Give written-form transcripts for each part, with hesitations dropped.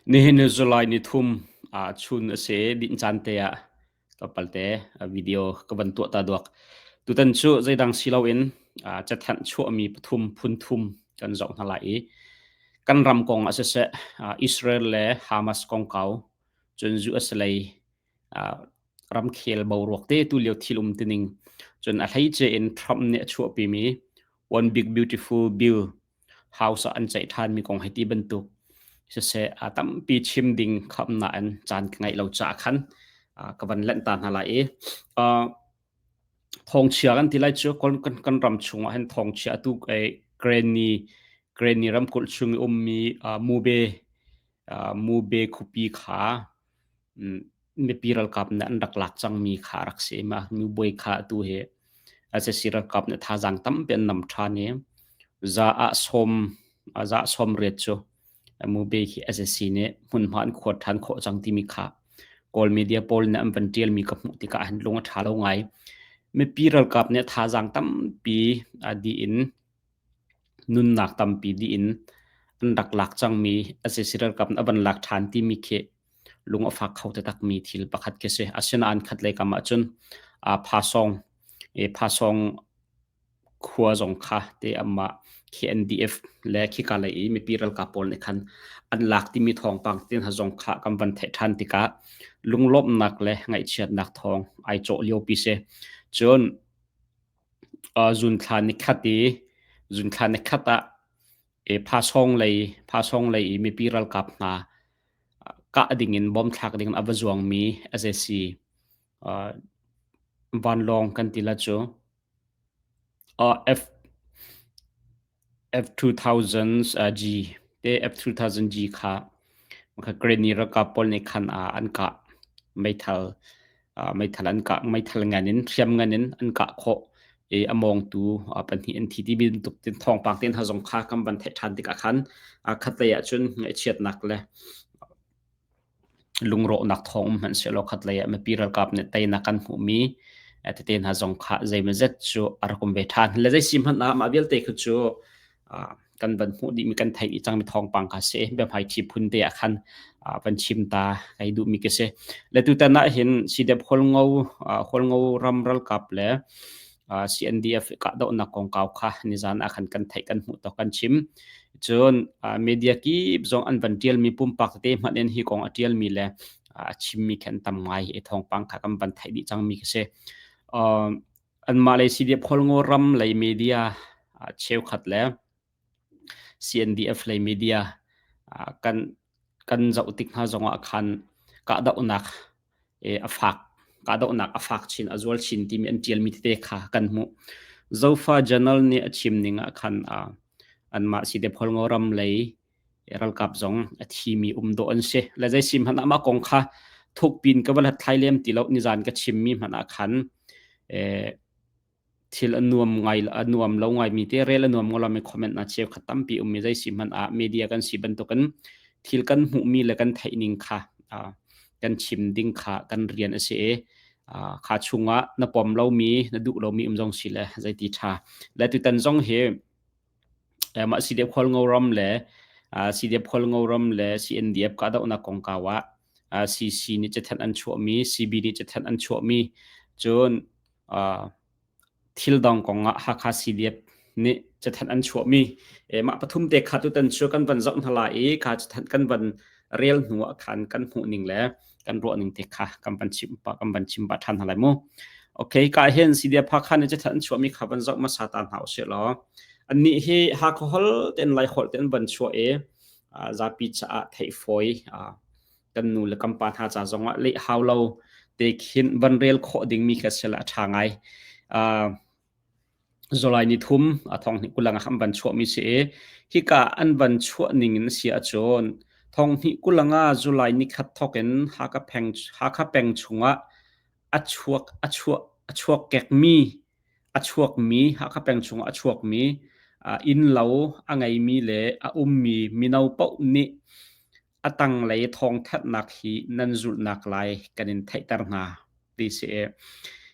Nihin ni July ni thum ah chun a si dinh caan te ah tlawmpal video ka van tuah ta duak. Tutan cu zeidang si loin cathanh chuahmi pathum phun thum kan zoh hna lai i kan ram kong ah siseh Israel le Hamas kongkau cun US lei ramkhel boruak te tu lio thil um tining cun a hleice in Trump nih a chuahpimi One Big Beautiful Bill House ah an ceih ṭhanmi kong hei ti bantuk siseh a tampi chim ding kham nain caan ka ngeih lo caah khan ka van lanh ta hna lai i thawngchia kan ti lai cu kan ram chungah hin thawngchia atu Granny Granny ramkulh chung i ummi Mube Mube khuapi kha mipi ralkap nih an rak lak cangmi kha a rak si. Mah nubuai kha atu hi sac ralkap nih thazaang tampi an nam ṭhan i za ah sawm za sawm riat cu Mube khi sac nih hmunhma an khuar ṭhan khawh cang timi kha Kawl media pawl nih an van ṭialmi ka hmuh tikah hin lung a ṭha lo ngai. Mipi ralkap nih thazaang tampi a dih in nunnak tampi dih in an rak lak cangmi sac ralkap nih a van lak ṭhan timi khi lung a fak kho taktakmi thil pakhat khi si. Asinain khatlei kam ahcun Phasawng, Phasawng khua zong kha te amah KNDF le khika lei i mipi ralkap pawl nih khan an lak timi thawngpang te hna zong kha kan van theih ṭhan tikah lunglawmhnak le ngaihchiatnak thawng ai cawh liopi si. Cun zunthla nikhat i zunthla nikhat ah Phasawng lei Phasawng lei i mipi ralkap hna kah dingin bom thlak dingin a va zuangmi sac vanlawng kan ti la cu F F2000 G te F2000 G kha Granny ralkap pawl nih khan an kah meithal meithal an kah meithal ngan in hriam ngan in an kah khawh i a mawngtu pahnih an thi ti bantuk tin thawngpang te hna zong kha kan van theih ṭhan tikah khan khatlei ah cun ngaihchiatnak le lungrawhnak thawng um hmanh sehlaw khatlei ah mipi ralkap nih teinak kan hmuhmi tete hna zong kha zeimawzet cu a rak um ve ṭhan. Le zei si hmanh ah mah vialte khi cu kan van hmuh dihmi kan theih dih cangmi thawngpang kha si. Biahmaiṭhi phun te ah khan van chim ta kai duhmi ka si. Le tutan ah hin CDF Hualngo Hualngo ram ralkap le CNDF kahdohnak kongkau kha nizan ah khan kan theih kan hmuh tawk kan chim. Cun media kip zong an van ṭialmi pumpak tete hmanh in hi kong a ṭialmi le a chimmi khi an tam ngai i thawngpang kha kan van theih dih cangmi khi si. Anmah lei CDF Khualngo ram lei media cheukhat le CNDF lei media kan kan zoh tik hna zongah khan kahdohnak a fak kahdohnak a fak chin a zual chin timi an ṭialmi tete kha kan hmuh. Zofa Journal nih a chim ning ah khan anmah CDF Khualngo ram lei ralkap zong a thimi um dawh an si. Le zei si hmanh ah mah kong kha thukpin ka va hlathlai lem ti lo nizan ka chimmi hmanh ah khan thil a nuam ngai a nuam lo ngaimi te rel a nuam ngolomi comment na cheukhat tampi ummi zei si hmanh ah media kan si bantukin thil kan hmuhmi le kan theih ning kha kan chim ding kha kan rian a si i kha chungah na pom lomi na duh lomi um zong si le zeiti tha le tutan zong hi mah CDF Khualngo ram le CDF Khualngo ram le CNDF kahdohnak kongkau ah CC nih cathanh an chuahmi CB nih cathanh an chuahmi cun thil dang kongah Hakha CDF nih cathanh an chuahmi mah pathum te kha tutan cu kan van zoh hna lai i kha cathanh kan van rel hnu ah khan kan hmuh ning le kan ruah ning te kha kan van chim pa kan van chim pa ṭhan hna lai mu. Okay, ka hin CDF Hakha nih cathanh an chuahmi kha van zoh hmasa ta hna usih law annih hi Hakha holh ten Lai holh ten van chuah i zapi caah theih fawi kan nu le kan pa hna ca zongah leh hau lo te khin van rel khawh dingmi kha sila a ṭha ngai. July ni thum a thong hnih kulang ah an van chuahmi si i hika an van chuah ning in si ahcun thong hnih kulang ah July ni khat thawk in Hakha peng Hakha peng chungah a chuak a chuah a chuak kekmi a chuakmi Hakha peng chungah a chuakmi innlo a ngeimi le a ummi mino paoh nih a tanglei thawngthanhnak hi nan zulhnak lai kan in theihter hna ti si.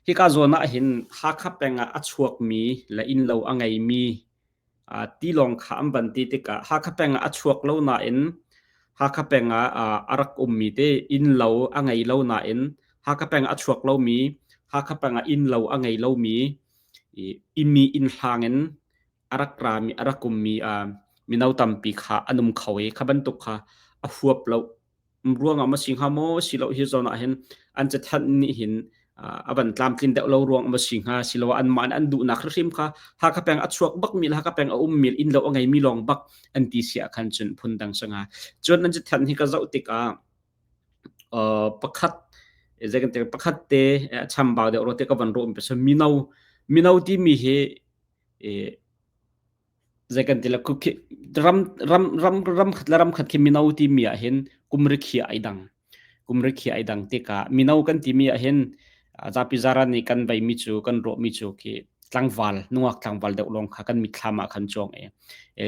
Hika zawn ah hin Hakha peng ah a chuakmi le innlo a ngeimi tilawng kha an van ti tikah Hakha peng ah a chuak lo nain. Hakha peng ah a rak ummi te innlo a ngei lo nain Hakha peng a chuak lomi, Hakha peng ah innlo a ngei lomi, i mi inn hlang in a rak rami a rak ummi mino tampi kha an um kho i kha bantuk kha a huap lo ruangah ma si hnga maw si lo hi zawn ah hin an cathanh nih hin a van tlamtlin deuh lo ruang ma si hnga siloah anmah nih an duhnak hrimhrim kha Hakha peng a chuak bak mi le Hakha peng a ummi inn lo a ngeimi lawng bak an ti si ah khan cun phundang si hnga. Cun an cathanh hi ka zoh tikah pakhat zei kan ti pakhat te chambau deuh rua te ka van ruah mi mino mino timi hi Zei kan ti le ram ram ram ram khat le ram khat khi mino timi ah hin kum rikhi ai dang. Kum rikhi ai dang tikah mino kan timi ah hin zapi zaran nih kan veimi cu kan ruahmi cu khi tlangval nungak tlangval deuh lawng kha kan mitthlam ah khan cuang e.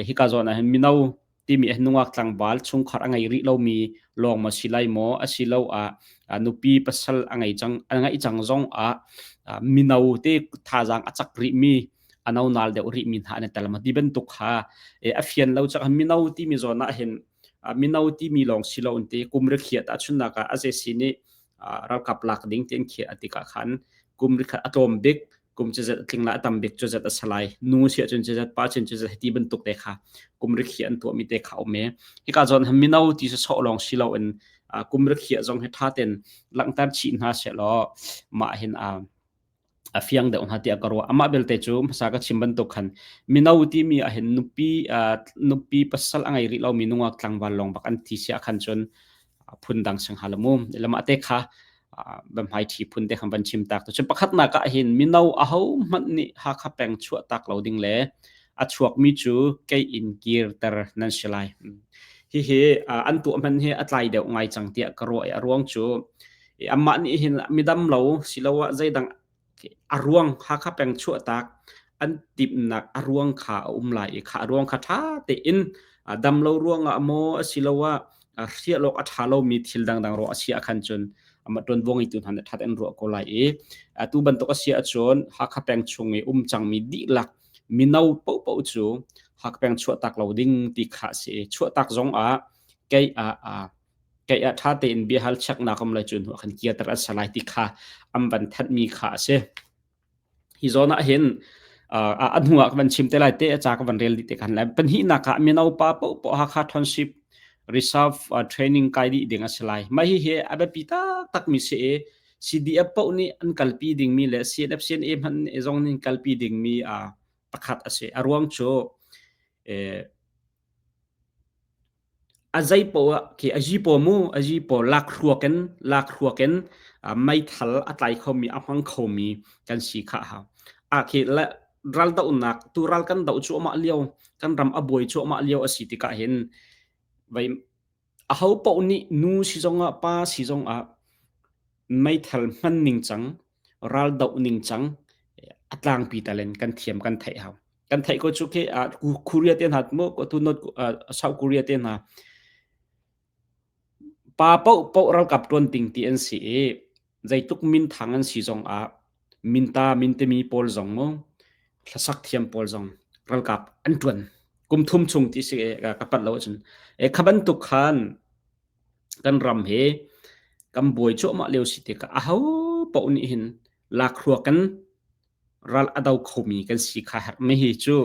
Hika zawn ah hin mino timi ah nungak tlangval chungkhar a ngei rih lomi lawng maw si lai maw asiloah nupi pasal a ngei cang a ngeih cang zong ah mino te thazaang a cak rihmi a no nal deuh rihmi hna an i tel ma ti bantuk kha a fian lo cak mino timi zawn ah hin mino timi lawng si lo in te kum ri khiat ahchunnak ah a si nih ralkap lak ding ti an khiah tikah khan kum ri khat a tlawm bik kum cuzat a tling la a tam bik cuzat a salai nu si ahcun cuzat pa cun cuzat ti bantuk te kha kum ri khiah an tuahmi te kha um e hika zawn mino ti sawh lawng si lo in kum ri khiah zong hi tha ten langhter chih hna seh law mah hin a fiang deuh hnga tiah ka ruah. Amah belte cu hmasa ka chim bantuk khan mino timi ahhin nupi nupi pasal a ngei rih lomi nungak tlangval lawng bak an thi si ahkhan cun phundang sing hal mu. Lamah te kha biahmai thi phun te khan van chim tak tu. Cun pakhatnak ah hin mino aho hmanh nih Hakha peng chuah tak lo ding le a chuakmi cu kei in kirter nan si lai. Hihi an tuah hman hi a tlai deuh ngai cang tiah ka ruah i a ruang cu Amah nih hin midam lo siloah zeidang a ruang Hakha peng chuahtak an timhnak a ruang kha a um lai i kha a ruang kha ṭha tein dam lo ruangah maw asiloah hrial awk a ṭha lomi thil dangdang ruah a si ahkhan cun amah ṭuanvo ngeitu hna nih ṭha tein ruah ko lai i atu bantuk a si ahcun Hakha peng chung i um cangmi dihlak mino paohpaoh cu Hakha peng chuahtak lo ding ti kha a si i chuahtak zong ah kei ah kei ah ṭha tein biahal checknak um lai cu hnu ah khan kirter an si lai ti kha an van thanhmi kha a si. Hi zawn ah hin a hnu ah ka van chim te lai te a ca ka van rel dih te khan lai. Pahnihnak ah mino pa paohpaoh Hakha Township Reserve training kai dih ding a si lai. Mah hihi a biapi taktakmi si i CDF paoh nih an kalpi dingmi le CNF CNA hmanh zong nih kalpi dingmi pakhat a si. A ruang cu A zeipoah khi a zipaw mu, a zipaw lakhruak in lakhruak in meithal a tlai khomi a hmang khomi kan si kha a hau. Ah khi le ral dohnak tu ral kan doh cuahmah lio kan ram a buai cuahmah lio a si tikah hin vei aho paoh nih nu si zongah pa si zongah meithal hman ningcang ral doh ningcang a tlangpi tal in kan thiam kan theih hau. Kan theih ko cu khi Korea te hna mu tu North South Korea te hna pa paoh paoh ralkap tuan ting ti an si i zeitluk minthang an si zong ah minta mintemi pawl zong mu hlasak thiam pawl zong ralkap an tuan kum thum chung ti si ka pat lo ahcun e kha bantuk khan kan ram hi kan buai cuahmah lio si tikah aho paoh nih hin lakhruak in ral a do khomi kan si kha herh mi hi cu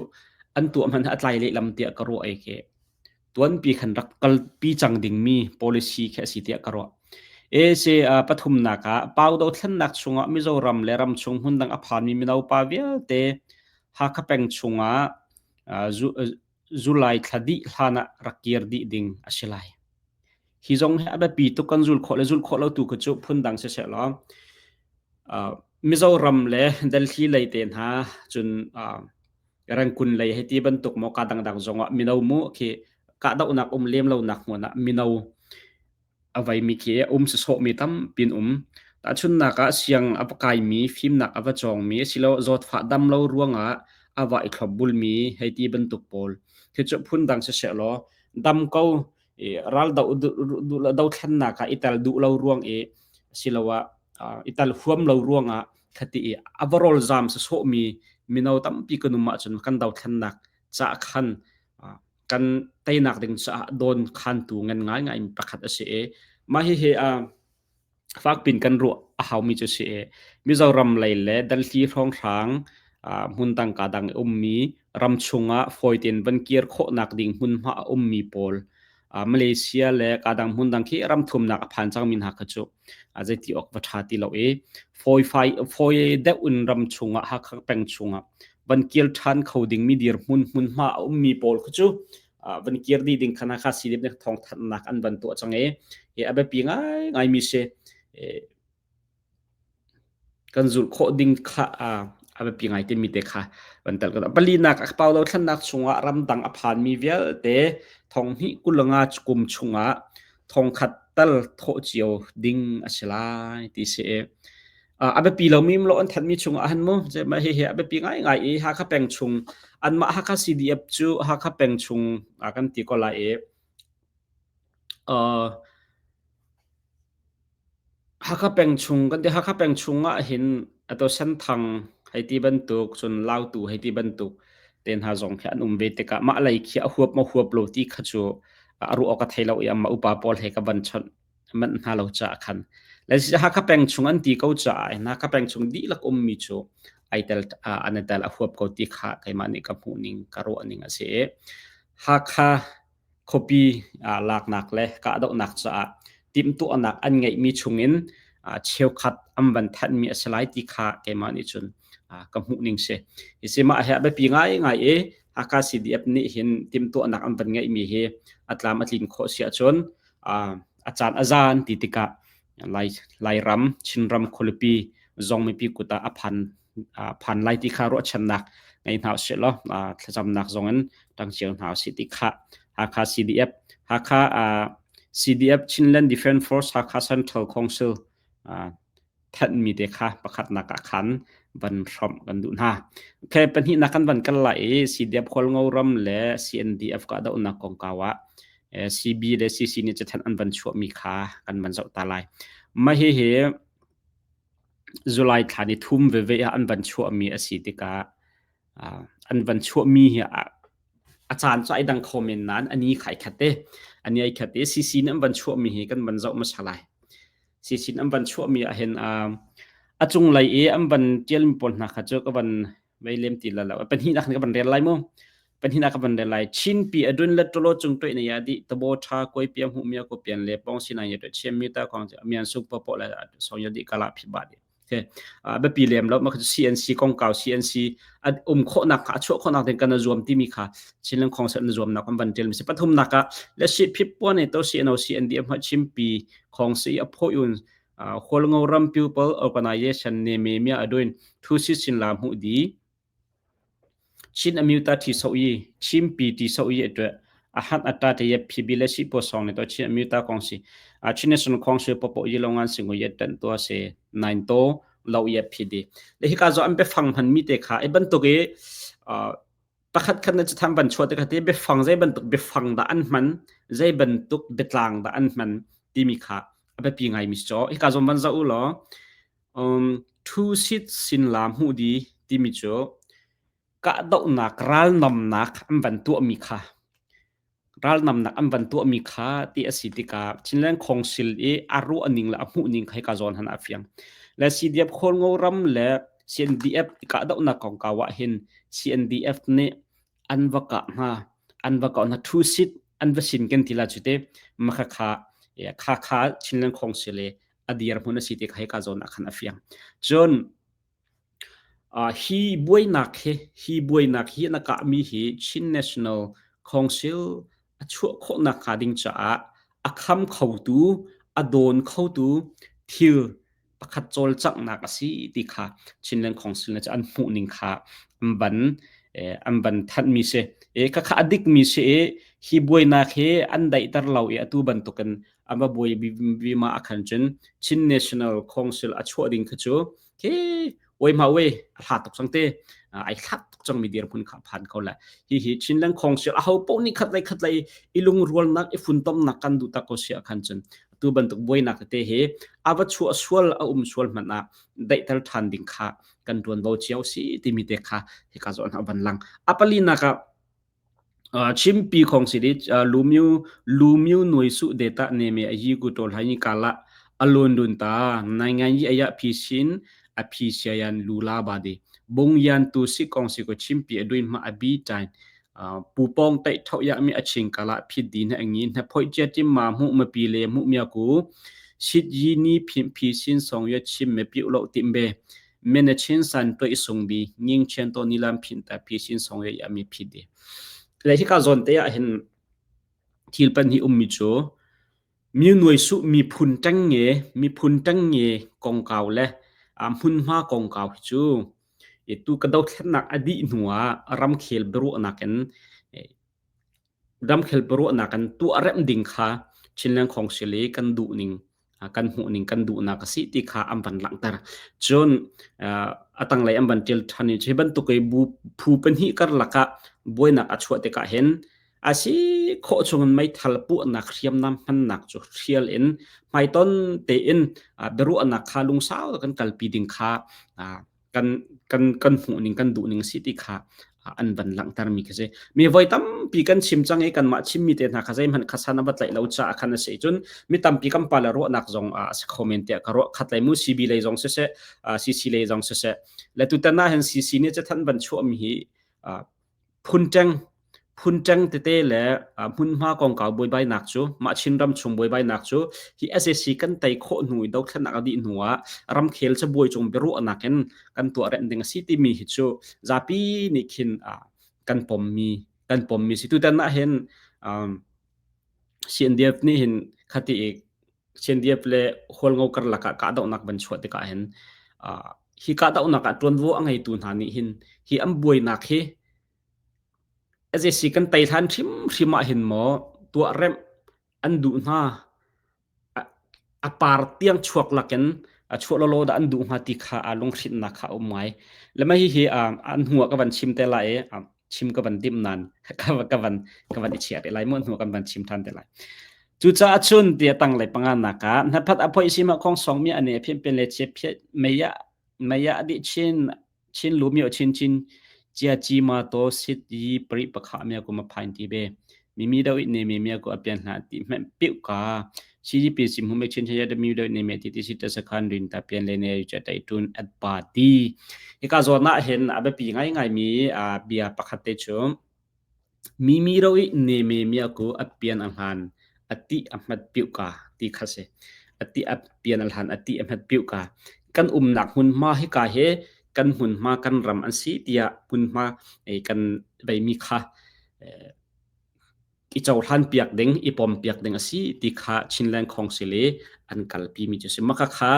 an tuah hmanh a tlai lehlam tiah ka ruah ei khi tuanpi khan rak kalpi cang dingmi policy khi a si tiah ka ruah. Ese pathumnak ah pau dothlennak chungah Mizoram le ramchung hmundang a phanmi mino pa vialte Hakha peng chungah July thla dih hlan ah rak kir dih ding a si lai. Hi zong hi a biapi tuk kan zul khawh le zul khawh lo tu kha cu phundang siseh law Mizoram le Delhi lei te hna cun Rangoon lei hei ti bantuk maw ka dangdang zong ah mino mu khi kahdohnak um lem lonak hmun ah mino a veimi khi um sawsawhmi tampi an um. Tahchunhnak ah siang a va kaimi, fimnak a va cawngmi asiloah zawtfah dam lo ruangah a va i thlopbulmi hei ti bantuk pawl khi cu phundang siseh law dam ko i ral doh dothlennak ah i tel duh lo ruang i asiloah i tel huam lo ruangah khati i a va rawlzam sawsawhmi mino tampi kan um ahcun kan dothlennak caah khan. kan teinak ding caah dawn khantu ngan ngaingai mi pakhat a si i mah hihi fakpin kan ruah a haumi cu si i Mizoram lei le Delhi hrawnghrang hmun dang ka dang i ummi ram chungah fawi tein van kir khawhnak ding hmunhma a ummi pawl Malaysia le ka dang hmun dang khi ram thumnak a phan cangmi hna kha cu zeiti awk va ṭha ti lo i fawi fawi deuh in ram chungah Hakha peng chungah van kir ṭhan kho dingmi dirhmun hmunhma a ummi pawl kha cu van kir dih ding kha kha CDF nih thawngthanhnak an van tuah cang i hi a biapi ngaingaimi si. Kan zulh khawh ding kha a biapi ngai timi te kha van tel kan palinak a pau dothlennak chungah ramdang a phanmi vialte thong hnih 25 kum chungah thongkhat tal thawh cio ding a si lai ti si i a biapi lomi lo an thanmi chungah han mu mah hihi a biapi ngaingai i Hakha peng chung anmah Hakha CDF cu Hakha peng chung kan ti ko lai i Hakha peng chung kan ti Hakha peng chung ah hin ato Senthang hei ti bantuk cun Lautu hei ti bantuk te hna zong khi an um ve tikah mah lei khi a huap maw huap lo ti kha cu a ruah awk ka thei lo i amah upa pawl he ka van chawnh manh hna lo caah khan le Hakha peng chung an ti ko caah hin Hakha peng chung dihlak ummi cu ai tel an i tel a huap ko ti kha keimah nih ka hmuh ning ka ruah ning a si i Hakha khuapi laknak le kahdohnak caah timhtuahnak an ngeihmi chungin cheukhat an van thanhmi a si lai ti kha keimah nih cun ka hmuh ning si. Hi si mah hi a biapi ngaingai i Hakha CDF nih hin timhtuahnak an van ngeihmi hi a tlam a tlin khawh si ahcun a caan a zan ti tikah Lai Lairam Chinram khualipi zong mipi kut ah a phan phan lai ti kha ruahchannak ngei hna usih law thlacamnak zong in ṭang cio hna usih ti kha Hakha CDF Hakha CDF Chinland Defence Force Hakha Central Council thanhmi te kha pakhatnak ah khan van hrawmh kan duh hna. Okay, pahnihnak kan van kal lai i CDF Khualngo ram le CNDF kahdohnak kongkau ah CB le CC nih cathanh an van chuahmi kha kan van zoh ta lai. Mah hihi July thla ni thum veve ah an van chuahmi a si tikah an van chuahmi hi a caan cu ai dang kho men nain a ni kha ai khat te. A ni ai khat i CC nih an van chuahmi hi kan van zoh hmasa lai. CC nih an van chuahmi ahhin a cunglei i an van ṭialmi pawl hna kha cu ka van vei lem ti la lo. Pahnihnak ka van rel lai mu. Pahnihnak ka van rel lai. Chin pi adun le tolo cung tuai na ya di tabo tha koi pia hmu mia ko pian le pong sina ye to chem mi ta khong mian suk po po la song ya di kala phi ba di. Okay. Biapi lem lo ma CNC kong kau CNC um khawhnak kha a chuah khawhnak ding kan zuam timi kha Chinland khong san zuamnak kan van tel mi si pathumnak ah le si phip puan to CNO CNDM ha chimpi khong si a phoi un Hualngo ram People Organization ne me mia aduin thu si sin la hmu di Chin amyuta thi so yi Chin pi ti so yi atwe a han ata te ye phi bi le si po song ne to Chin amyuta kong si a Chin National Kong si po po yi longan singu ye tan to se nine to lo ye phi di le hi ka zo an be fang han mi te kha e bantuk e pakhat khat na catham van chuah tikah te biafang zei bantuk biafang dah an hman zei bantuk biatlang dah an hman timi kha a biapi ngaimi si caw hika zawn van zoh u law um, thu sit sin la hmuh di timi cu kahdohnak ralnamnak an van tuahmi kha ralnamnak an van tuahmi kha ti a si tikah Chinland Council i a ruah ning le a hmuh ning kha hika zawn han a fiang. Le CDF Khualngo ram le CNDF kahdohnak kongkau ah hin CNDF nih an va kah hna an va kah hna thu sit an va sin kan ti la cu te makha kha kha kha Chinland Council i a dir hmun a si ti kha hika zawn ah khan a fiang. Cun Hi buainak hi hi buainak hi na kahmi hi Chin National Council a chuah khawhnak hnga ding caah a kham khotu, a dawn khotu thil pakhat cawlcanghnak a si ti kha Chinland Council nih an hmuhning kha an van an van thanhmi si. Khakha a dikmi si i hi buainak hi an daihter lo i atu bantukin an va buai vima ah khan cun Chin National Council a chuah ding kha cu khi oi ma we a hla tuk cang te ai hlat tuk cang mi dirhmun kha phan ko la hi hi Chinland Council a ho po ni khat lei khat lei i lungrualnak i funtomnak kan duh tak ko sia khan cun tu bantuk buainak te he ava chuah sual a um sual hmanh ah daihter than ding kha kan tuanvo cio si timi te kha hika zawn ha van lang apali nak ah. Chimpi khong si di lumyu lumyu nuai su data ne me ayi gu tol hai kala alun dun ta nai ngai yi aya phi sin a phi sia yan lula ba di bung yan tu si kong si ko chimpi adui ma abi tain pu pong tai thau ya mi aching kala phi di na angi na phoi chia tim ma mu ma pi le mu mya ku sit yi ni phi phi sin song ya chim me pi ulo tim be men a chin san toi sung bi nging chen to nilam phin ta phi sin song ya ya mi phi di Le hika zawn te ah hin thil pan hi ummi cu mi nuai su miphun ṭengnge miphun ṭengnge kongkau le hmunhma kongkau hi cu tu ka dothlennak a dih hnu ah ramkhel biaruahnak in ramkhel biaruahnak in tuah remh ding kha Chinland Council i kan duh ning kan hmuh ning kan duhnak a si ti kha an van langhter. Cun a tanglei an van ṭial ṭhan i hi bantuk i bu phu pahnih karlak ah buainak a chuah tikah hin a si khawh chungin meithal puahnak hriamnam hmannak cu hrial in hmaiton tein biaruahnak kha lungsau kan kalpi ding kha kan kan kan hmuh ning kan duh ning si ti kha an van langhter mi khi si mi voi tampi kan chim cang i kanmah chimmi te hna kha zeihmanh kha san a va tlaih lo caah khan a si cun mi tampi kan pa le ruahnak zong a si kho men tiah ka ruah khat lei mu CB lei zong siseh CC lei zong siseh le tutan ah hin CC nih cathan van chuah mi hi Phunṭeng phunṭeng tete le hmunhma kongkau buaibainak cu mah Chinram chung buaibainak cu hi sac kan tei khawh hnu i dothlennak a dih hnu ah ramkhel cabuai cung biaruahnak in kan tuah remh ding a si timi hi cu zapi nih khin kan pommi kan pommi si. Tutan ah hin CNDF nih hin khati i CNDF le Hualngo karlak ah kahdohnak van chuah tikah hin hi kahdohnak ah ṭuanvo a ngeitu hna nih hin hi an buainak hi sac kan tei hlan hrimhrim ah hin maw tuahremh an duh hna a par tiang chuak lakin a chuah lawlaw dah an duh hnga ti kha aa lunghrinhnak kha a um ngai. Le mah hihi an hnu ah ka van chim te lai i chim ka van timh nain ka van ka van i chiah te lai mu hnu kan van chim than te lai. Cucaah cun ti a tanglei panga nak ah hnaphat a phoi sima khong song mi ane phian pen le che phiat mei ah mei ah di chin chin lu mi chin chin chia chi ma to sit yi pri pakha mia ko ma phain ti be mi mi do ne mi mia ko apian hla ti hme piu ka CGP sim hu me chin cha de mi do ne me ti ti sit sa khan rin ta pian le ne cha tai tun at pa ti hika zawn ah hin a biapi ngaingai mi bia pakhat te cu mi mi ro i ne me mia ko a pian a hlan a ti a hmat piu ka ti kha si a ti a pian a hlan a ti a hmat piu ka kan umnak hmunhma hika he kan hmunhma kan ram an si tiah hmunhma kan veimi kha i cohlan piak ding, i pom piak ding a si ti kha Chinland Council i an kalpi mi cu a si. Maka kha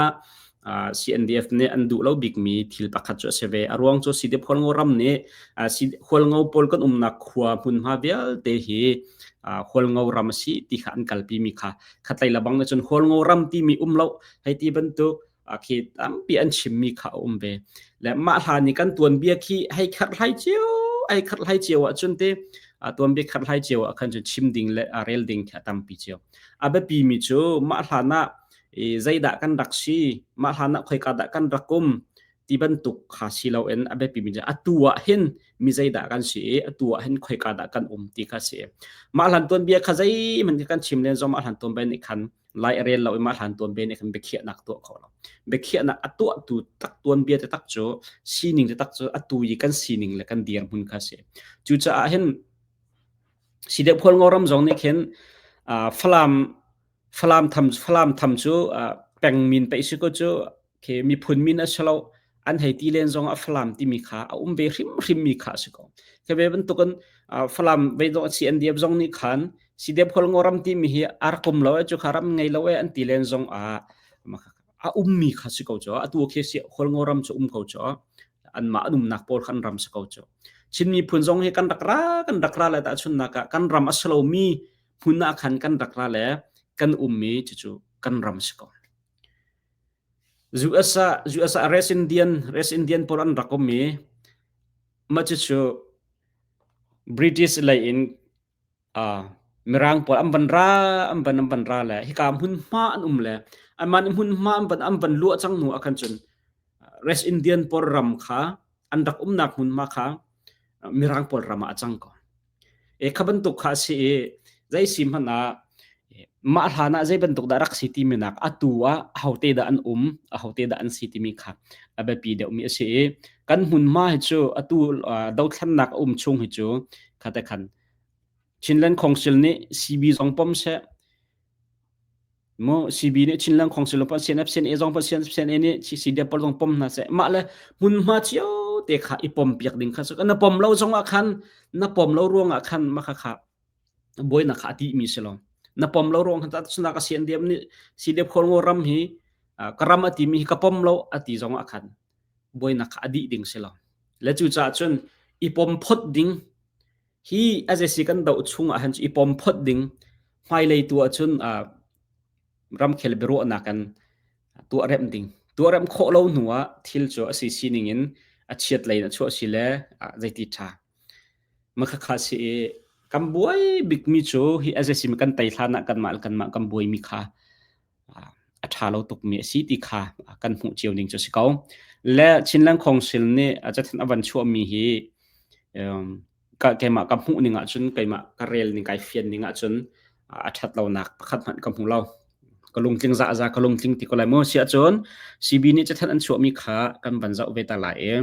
CNDF nih an duh lo bikmi thil pakhat cu a si ve. A ruang cu CDF Hualngo ram nih Hualngo pawl kan umnak khua hmunhma vialte hi Hualngo ram a si ti kha an kalpi mi kha khatlei labang nih cun Hualngo ram timi um lo hei ti bantuk khi tampi an chimmi kha a um ve le mah hlan i kan tuanbia khi hei kherhlai cio ai kherhlai cio ahcun te tuanbia kherhlai cio ah khan cun chim ding le rel ding khi a tampi cio a biapi mi cu mah hlan ah zeidah kan rak si mah hlan ah khoika dah kan rak um ti bantuk kha si loin a biapi mi cu atu ah hin mi zeidah kan si i atu ah hin khoika dah kan um ti kha si mah hlan tuanbia kha zeihmanh kan chim len zong mah hlan tuanbia nih khan lai a rel lo i mah hlan tuan be nih khan biakhiahnak tuah kho lo biakhiahnak a tuahtu tak tuanbia te tak cu sining te tak cu atu i kan sining le kan dirhmun kha si cucaah hin sidep khualngo ram zong nih khin falam falam tham falam tham cu peng min pe si ko cu khi miphun min a si lo an hei ti len zong ah Falam timi kha a um ve hrimhrim mi kha a si ko. Khi ve bantukin Falam ve dawh CNDF zong nih khan CDF Khualngo ram timi hi a rak um lo e cu kha ram ngei lo e an ti len zong ah a ummi kha si ko cu atu khi si Khualngo ram cu um ko cu anmah an umnak pawl khan ram si ko cu Chin miphun zong hi kan rak ra kan rak ra le tahchunnak ah kan ram a si lomi hmun ah khan kan rak ra le kan ummi cucu kan ram si ko. US ah US ah Red Indian Red Indian pawl an rak um i mah cucu British lei in uh, Mirang pawl an van ra an van an van ra le hika hmunhma an um le anmah nih hmunhma an van an van luah cang hnu ah khan cun Red Indian pawl ram kha an rak umnak hmunhma kha Mirang pawl ram ah a cang ko. E kha bantuk kha si i zei si hmanh ah mah hlan ah zei bantuk dah rak si timi nak atu ah ahote dah an um, ahote dah an si timi kha a biapi deuhmi a si i kan hmunhma hi cu atu dothlennak a um chung hi cu khate khan Chinland Council nih CB zong pom seh mu CB nih Chinland Council pom CNF CNA zong pom CNF CNA nih CDF pawl zong pom hna seh mah le hmunhma cio te kha i pom piak ding kha cu na pom lo zong ah khan na pom lo ruang ah khan mah kha kha buainak kha a ti mi si lo na pom lo ruang khan sunak a CNDF nih CDF Khualngo ram hi ka ram a ti mi hi ka pom lo a ti zong ah khan buainak kha a dih ding si lo le cu caah cun i pom phot ding hi azesi kan doh chung ah han i pom phot ding hmailei tu ah cun ramkhel biaruahnak kan tuah rem ding tuah rem khawh lo hnu ah thil cu a si sining in a chiat lei in a chuah si le zeiti tha Makhakha si i kan buai bikmi cu hi a zei kan tei hlan ah kanmah le kanmah kan buaimi kha a ṭha lo tukmi a si ti kha kan hmuh cio ning cu a si ko. Le Chinland Council nih cathanh a van chuahmi hi keimah ka hmuh ning ahcun keimah ka rel ning kai fian ning ahcun a ṭhat lonak pakhat hmanh ka hmu lo. Ka lungtling zahza ka lungtling ti ko lai mu. Si ahcun CB nih cathanh an chuahmi kha kan van zoh ve ta lai i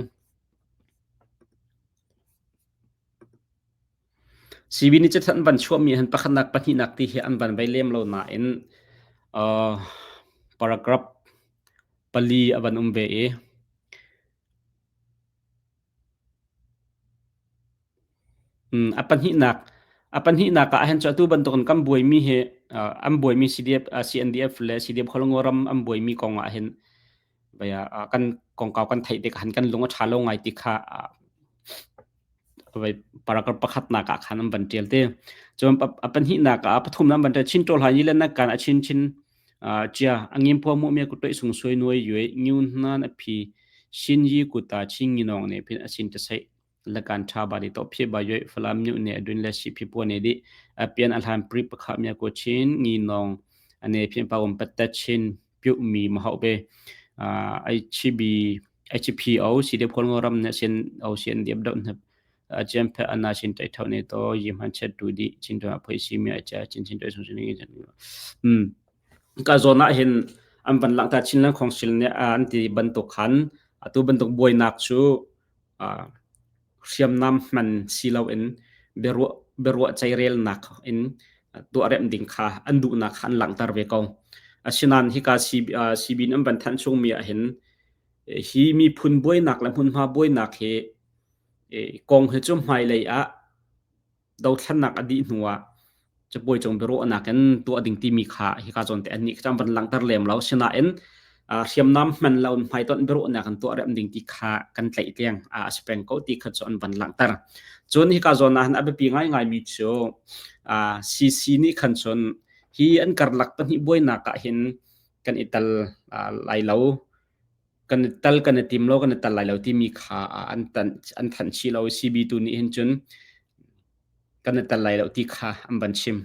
CB nih cathanh an van chuahmi han pakhatnak pahnihnak ti hi an van vei lem lo nain uh, paragraph pali a van um ve i a pahnihnak a pahnihnak ah hin cu atu bantukin kan buaimi hi uh, an buaimi CDF uh, CNDF le CDF Khualngo ram an buaimi kong ah hin kan kongkau kan theih tik han kan lung a ṭha lo ngai ti kha paragraph pakhatnak ah khan an van ṭial te. Cun a pahnihnak ah pathumnak an van ṭial chin ṭawl han yi le na kan a chin chin chia a ngim phua mu me ku toi sung sui nuai yue ngiu nan a phi shin yi ku ta chin ngi nong ne phin a sin ta sei la kan tha ba di to phi ba yue falam nyu ne adun le si phi pu ne di a pian a hlan pri pakha mya ko chin ngi nong ane phin pa um pat ta chin piu mi ma hau be HB HPO si de phol ram ne sin o sin diap do ne chem phe ana chin tai thau ne to yim han chet tu di chin to phoi si mi acha chin chin toi sung sin ni um ka zona hin an van lang ta chin lang khong sil ne an ti bantuk khan atu bantuk buainak chu hriamnam hman si loin biaruah biaruah ceirelnak in tuahremh ding kha an duhnak kha an langhter ve ko. Asinain hika CB in an van thanh chungmi ahhin hi miphun buainak le hmunhma buainak hi kong hi cu hmailei ah dothlannak a dih hnu ah cabuai cung biaruahnak in tuah ding timi kha hika zawn te an nih kha van langhter lem lo sinain hriamnam hman lo hmaitonh biaruahnak in tuah rem ding ti kha kan tlaih tiang a si peng ko ti kha cu an van langhter cun hika zawn ah hin a biapi ngaingai mi cu CC nih khan cun hi an karlak pahnih buainak ah hin kan i tal lai lo kan i tal kan i tim lo kan i tal lai lo timi kha an tan an thanh chih lo CB tu nih hin cun kan i tal lai lo ti kha an van chim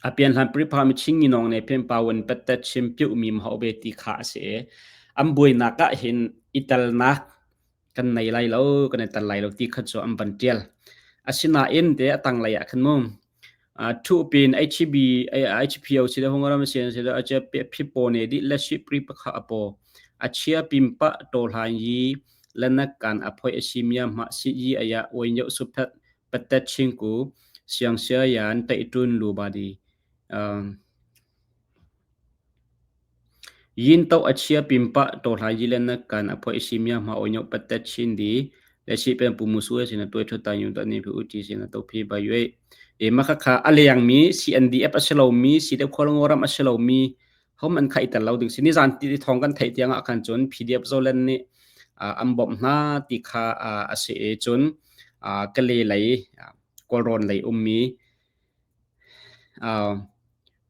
a pian hlan pri pha mi ching ni nong ne pen pa wan pet ta chim piu mi ma ho be ti kha a si an buainak ah hin i talnak kan nei lai lo kan i tal lai lo ti kha cu an van tial asinain te a tanglei ah khan mu thu pin HB HPO si le hungaram si si le ache phi po ne di le shi pri pakha apo achia pim pa to hlan yi lanak kan aphoi asimia ma si yi aya oin yo suphat patat chingku siang sia yan tai tun lu ba di Yin to a chia pimpa to hla yi le na kan a phoi si mia ma onyo patet chin di le si pen pu mu su sin a tuai tho ta yun ta ni phi uti sin a to phi ba yue e ma kha kha a leng mi CNDF a si lo mi CDF Khualngo ram a si lo mi hom an khai tel lo ding si ni zan ti thong kan theih tiang ah khan cun PDF Zoland nih an bawmh hna ti kha a si e cun Kale lei Kawlrawn lei ummi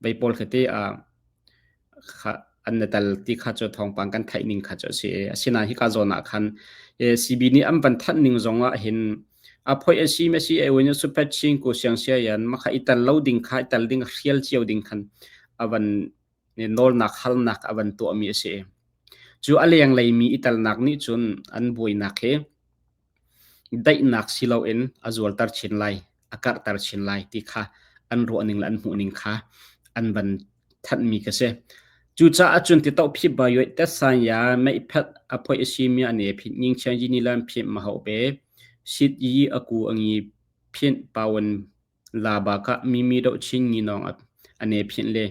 Vei pawl khi ti an na tal ti kha cu thawngpang kan theih ning kha cu a si i asinain hika zawn ah khan CB nih an van thanh ning zong ah hin a phoi a si ma si ai win supet ching ku siang sia yan ma kha i tal lo ding kha i tal ding hrial cio ding khan a van nawlnak halnak a van tuah mi a si cu a leng lei mi i talnak nih cun an buainak hi daihnak si loin a zualter chin lai. a karhter chin lai ti kha an ruahning le an hmuhning kha an van thanhmi ka si. Cucaah cun ti toh phip ba yoi tet san ya mei phat a phoi a si mi ane phit ning chiang yi ni lan phit ma hau be sit yi aku angi phit pawan la ba ka mi mi do chin ngi nong ane phit le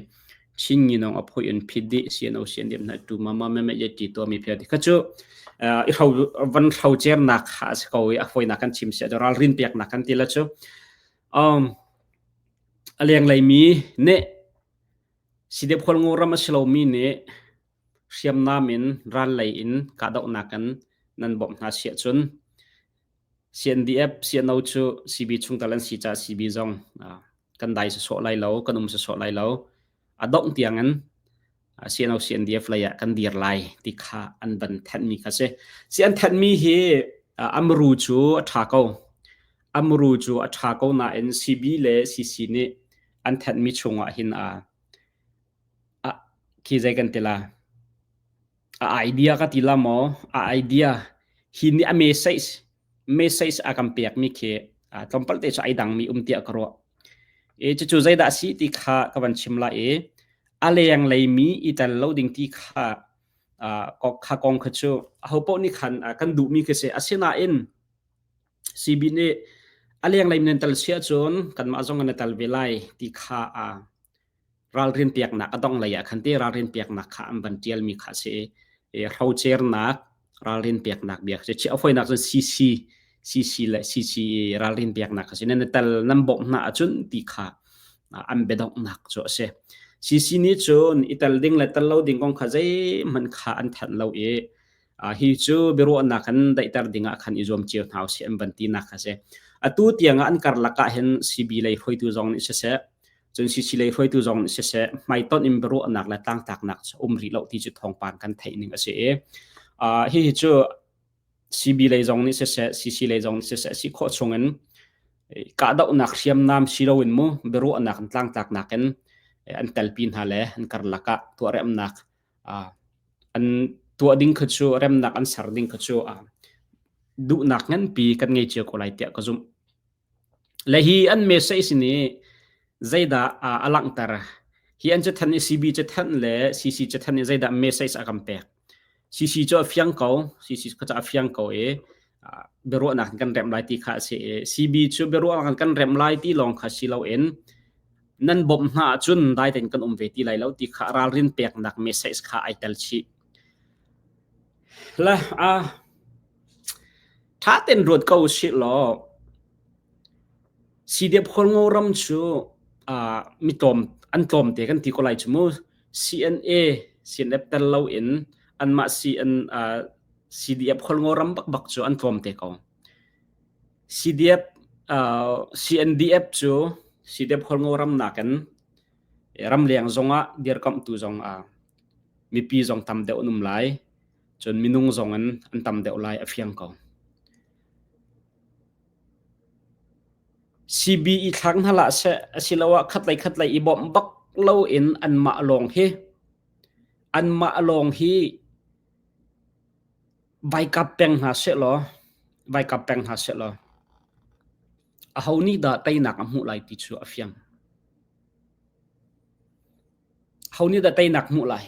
chin ngi nong a phoi in phit di sian o sian dem na tu ma ma me me ye ti to mi phe ti kha chu i hro van hro cer nak kha a si ko i a foi nak kan chim sia ral rin piak nak kan ti la chu um a lenglei mi nih Sidep Khualngo ram a si lomi nih hriamnam in rallei in kahdohnak in nan bawmh hna si ahcun CNDF, CNO cu CB chungtel an si caah CB zong kan dai sawsawh lai lo, kan um sawsawh lai lo. A dongh tiangin CNO, CNDF lei ah kan dir lai ti kha an van thenhmi kha si. Si an thenhmi hi amru cu a ṭha ko. Amru cu a ṭha ko nain CB le CC nih an thenhmi chungah hin a a khi zei kan ti la a idea ka ti la maw a idea hi nih a message message a kan pekmi khi tlawmpal te cu ai dangmi um tiah ka ruah e cucu zeidah a si ti kha ka van chim la i a leng leimi i tel lo ding ti kha kha kong kha cu aho paoh nih khan kan duhmi khi si asinain CB nih a lenglei nan tel si ahcun kanmah zong kan i tel ve lai ti kha ralrin peknak a dong lei ah khan ti ralrin peknak kha an van ṭialmi kha a si i hrocernak ralrin peknak bia kha si. A fawinak cun CC CC le CC ralrin peknak kha si. Nan i tel nan bawmh hna ahcun ti kha an biadonghnak cu a si. CC nih cun i tel ding le tel lo ding kong kha zeihmanh kha an thanh lo i hi cu biaruahnak kan daihter dingah khan i zuam cio hna usih an van tinak kha si. Atu tiangah an karlak ah hin CB lei hruaitu zong nih siseh, cun CC lei hruaitu zong nih siseh, hmaitonh in biaruahnak le tlangtlaknak um rih lo ti cu thawngpang kan theih ning a si i hihi cu CB lei zong nih siseh, CC lei zong nih siseh, si khawh chungin kahdohnak hriamnam si loin mu biaruahnak in tlangtlaknak in an telpi hna le an karlak ah tuahremnak an tuah ding kha cu remnak an ser ding kha cu duhnak nganpi kan ngei cio ko lai tiah ka zumh. Le hi an message nih zeidah a langhter? Hi an cathanh i CB cathanh le CC cathanh i zeidah message a kan pek? CC cu a fiang ko, CC kha cu a fiang ko i biaruahnak kan remh lai ti kha a si i CB cu biaruahnak kan remh lai ti lawng kha si loin nan bawmh hna ahcun dai tein kan um ve ti lai lo ti kha ralrin peknak message kha ai tel chih. Le a ṭha tein ruat ko usih law CDF Khualngo ram cu mi tlawm an tlawmte kan ti ko lai cu mu. CNA CNF tel loin anmah CN CDF Khualngo ram bakbak cu an tlawmte ko. CDF CNDF cu CDF Khualngo ram nakin ramleng zongah dirkamhtu zong mipi zong tam deuh an um lai. Cun minung zong in an tam deuh lai a fiang ko. CB i thlak hna hlah seh asiloah khatlei khatlei i bawmh bak loin anmah lawng hi anmah lawng hi vai kap peng hna sehlaw vai kap peng hna sehlaw aho nih dah teinak a hmuh lai ti cu a fiang. Aho nih dah teinak hmuh lai?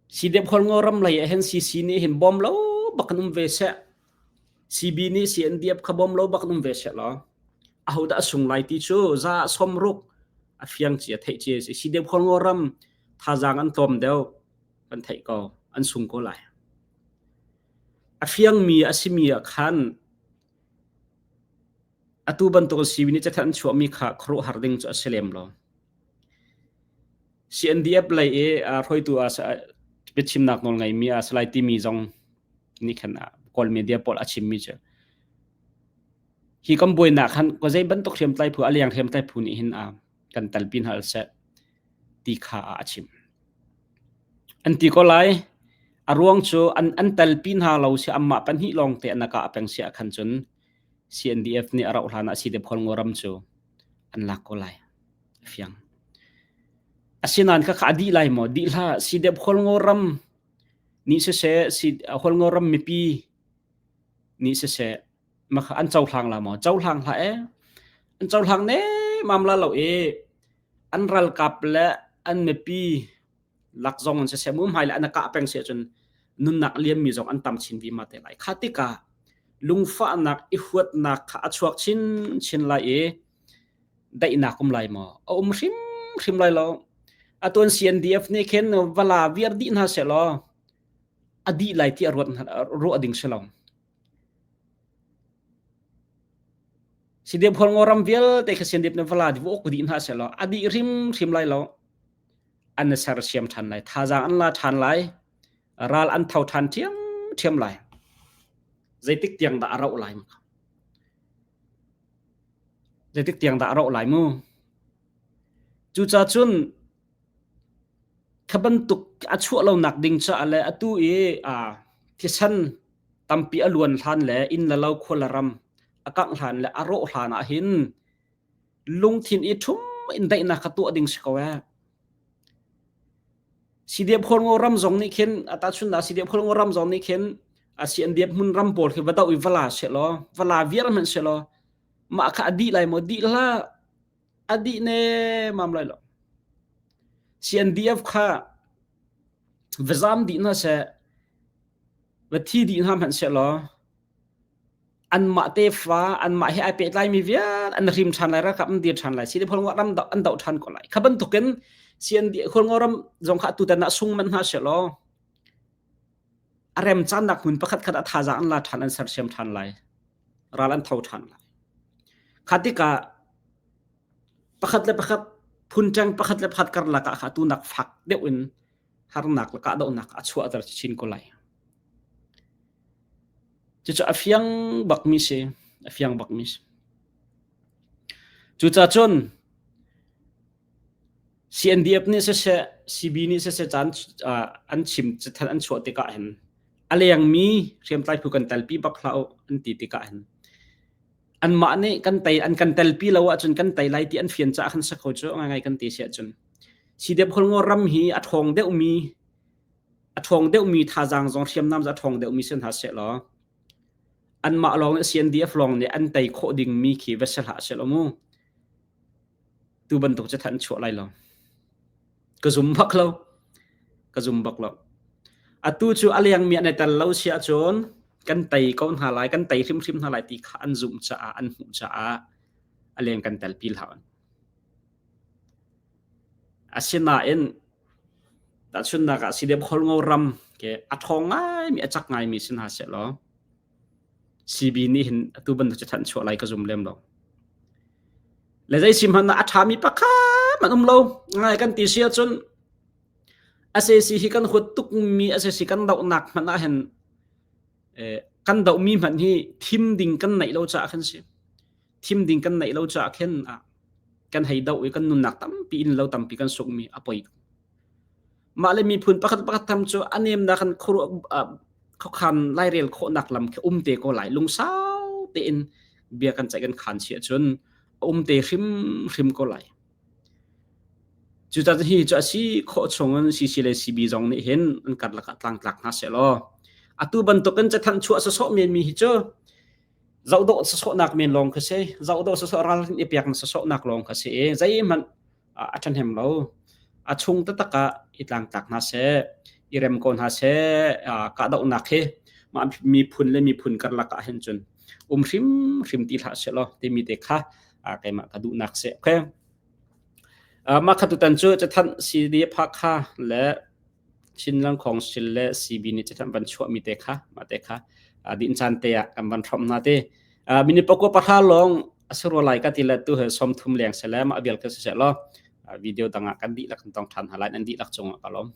Sidep Khualngo ram lei ah hin CC nih hin bawm lo bak in um ve seh. CB nih CNDF kha bawm lo bak in um ve seh law aho dah a sung lai ti cu za sawmruk a fiang cia theih cia si. Sidep Khualngo ram thazaang an tlawm deuh kan theih ko an sung ko lai. A fiangmi a simi ah khan atu bantuk CB nih cathanh an chuahmi kha khuaruahhar ding cu a si lem lo. CNDF lei i hruaitu biachimnak nawl ngeimi a si lai timi zong nih khan Kawl media pawl a chimmi cu hi kan buainak khan ko zei bantuk hriamtlai phu a leng hriamtlai phu nih hin kan telpi hna seh ti kha a chim. An ti ko lai a ruang cu an an telpi hna lo si anmah pahnih lawng te an kah peng si ah khan cun CNDF nih a rauh hlan ah CDF Khualngo ram cu an lak ko lai. Fiang. Asinain khakha a dih lai maw? Dih hlah. CDF Khualngo ram nih siseh, Khualngo ram mipi nih siseh. Mah an cohlang la maw? Cohlang hlah ee. An cohlang nemam la lo i an ralkap le an mipi lak zong an siseh mu hmai le an kah peng si ahcun nunnak liammi zong an tam chin vima te lai. Kha tikah lungfahnak i huatnak kha a chuak chinchin lai i daihnak um lai maw? A um hrimhrim lai lo. Atuan CNDF nih khin vala viar dih hna sehlaw a dih lai ti a ruat ruah ding si lo. CDF Hualngo ram vialte kha CNDF nih vala di uk dih hna sehlaw a dih hrimhrim lai lo. An sersiam ṭhan lai. Thazaang an la ṭhan lai. Ral an tho ṭhan ṭhiamṭhiam lai. Zeitik tiang dah a rauh lai? Zeitik tiang dah a rauh lai mu? Cucaah cun kha bantuk a chuah lonak ding caah le atu i thisen tampi a luan hlan le inn le lo khua le ram a kangh hlan le a rawh hlan ah hin lungthin i ṭhum in daihnak kha tuah ding si ko ee. CDF Khualngo ram zong nih khin tahchunhnak CDF Khualngo ram zong nih khin a CNDF hmun ram pawl khi va doh i va la sehlaw va la viar hmanh sehlaw mah kha a dih lai maw dih hlah a dih nemam lai lo. CNDF kha va zam dih hna seh va thi dih hna hmanh sehlaw anmah tefa anmah he ai pehtlaimi vial an hrim ṭhan lai ralkap an dir ṭhan lai CNDF Khualngo ram an doh ṭhan ko lai kha bantukin CNDF Khualngo ram zong kha tutan ah sung manh hna sehlaw a rem caannak hmun pakhat khat ah thazaang an la ṭhan an sersiam ṭhan lai ral an tho ṭhan lai kha tikah pakhat le pakhat phunṭeng pakhat le pakhat karlak ah kha tunak fak deuh in harnak le kahdohnak a chuahter chin ko lai. Cucu a fiang bakmi si, a fiang bakmi si. Cucaah cun CNDF nih siseh, CB nih siseh caan an chim cathanh an chuah tikah hin a lengmi hriamtlai phu kan telpi bak hlah u an ti tikah hin anmah nih kan tei an kan telpi lo ahcun kan tei lai ti an fian caah khan si kho cu ngai kan ti si ahcun CDF Khualngo ram hi a ṭhawng deuhmi a ṭhawng deuhmi thazaang zong hriamnam a ṭhawng deuhmi si hna sehlaw anmah lawng nih CNDF lawng nih an tei khawh dingmi khi va si hlah sehlaw mu tu bantuk cu than chuah lai lo ka zum bak lo ka zum bak lo atu cu a lengmi an i tel lo si ahcun kan tei ko hna lai kan tei hrimhrim hna lai ti kha an zumh caah an hmuh caah a leng kan telpi hlah Asinain tahchunhnak ah CDF Khualngo ram ke a ṭhawng ngaimi a cak ngaimi si hna sehlaw CB nih hin atu bantuk cu thanh chuah lai ka zum lem lo. Le zei si hmanh ah a ṭhami pakhat an um lo. Ngai kan ti si ahcun SAC hi kan huat tukmi SAC kan dohnak hmanh ah hin eh, kan dohmi hmanh hi thim ding kan neih lo caah khan si. Thim ding kan neih lo caah khin ah kan hei doh i kan nunnak tampi in lo tampi kan sungmi a poi. Mah le miphun pakhat pakhat tham cu a nemnak kan khuakhan lairel khawhnak lam khi um te ko lai lungsau tein bia kan ceih kan khan si ahcun a um te hrimhrim ko lai. Cucaah hi cu a si khawh chungin CC le CB zong nih hin an karlak ah tlangtlak hna sehlaw atu bantukin cathanh chuah sawsawh menmi hi cu zohdawh sawsawhnak men lawng kha si zohdawh sawsawh ral i pek na sawsawhnak lawng kha si i zeihmanh a ṭhahnem lo a chung taktak ah i tlangtlak hna seh i rem ko hna seh kahdohnak hi mah miphun le miphun karlak ah hin cun um hrimhrim ti hlah seh law timi te kha keimah ka duhnak si okay mah kha tutan cu cathanh CD Hakha le Chinland Council le CB nih cathanh van chuahmi te kha mah te kha din caan te ah kan van hrawmh hna te minute pakua pahra lawng a si rua lai ka ti le tu he 30 leng se le mah vial ka si seh law video dang ah kan dihlak kan tong ṭhan hna lai nan dihlak cungah ka lawm.